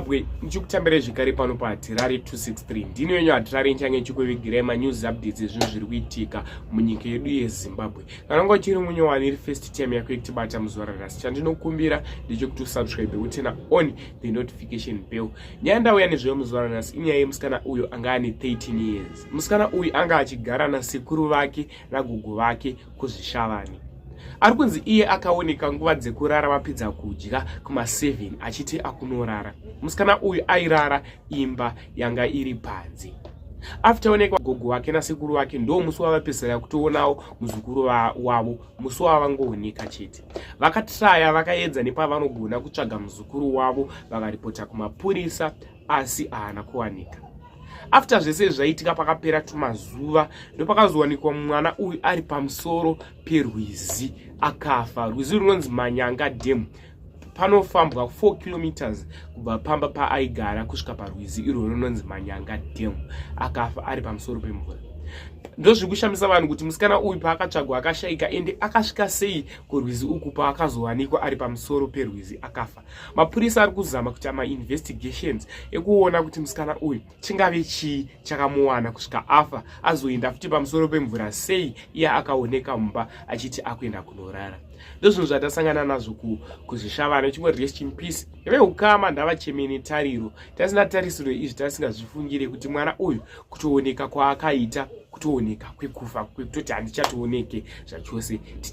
Zimbabwe, ndichikutambirai zvekare pano paHatirari 263. Ndini wenyu Hatirari, nichange ndichikuvigirai manews updates ezvinhu zviri kuitika munyika yedu yeZimbabwe. Kana unga uchiri munyowani, iri first time yako yekutibata muzuva ranhasi, chandinokumbira ndechekuti usubscribe, uturn on the notification bell. Nyaya ndauya nezveyo muzuva ranhasi inyaya yemusikana uyo anga ane 13 years. Musikana uyu anga achigara nasekuru vake nagogo vake kuZvishavane. Ari kunzi iye akaoneka nguva dzekurara, vapedza kudya kuma7, achiti akunorara. Musikana uyu airara imba yanga iri panze. After onekwa gogo wake nasekuru vake, ndo musi wavapedzisira kutoonawo muzukuru wavo. Musi wavangooneka chete, vakatraya, vakaedza nepavanogona kutsvaga muzukuru wavo, vakaripota kumapurisa, asi haana kuwanika. After zvese zvaitika, pakapera tumazuva, ndopakazowanikwa mwana uyu ari pamusoro perwizi akafa. Rwizi runonzi Manyanga Dam. Panofambwa 4 kilometers kubva pamba paaigara kusvika parwizi irwo runonzi Manyanga Dam. Akafa ari pamusoro pemvura. Ndozviri kushamisa vanhu kuti musikana uyu paakatsvagwa akashayika, ende akasvika sei kurwizi uku paakazowanikwa ari pamusoro perwizi akafa? Mapurisa ari kuzama kuita mainvestigations ekuona kuti musikana uyu chingave chii chakamuwana kusvika afa. Azoenda futi pamusoro pemvura sei, iye akaoneka mumba achiti akuenda kunorara? Ndozvinhu zvatasangana nazvo kuZvishavane. Chimwe, rest in peace veukama, ndavachemene tariro. Tasina tarisiro izvi, tasingazvifungire kuti mwana uyu kutooneka kwaakaita kutooneka kwekufa, kwekutoti handichatooneke zvachose. Ticha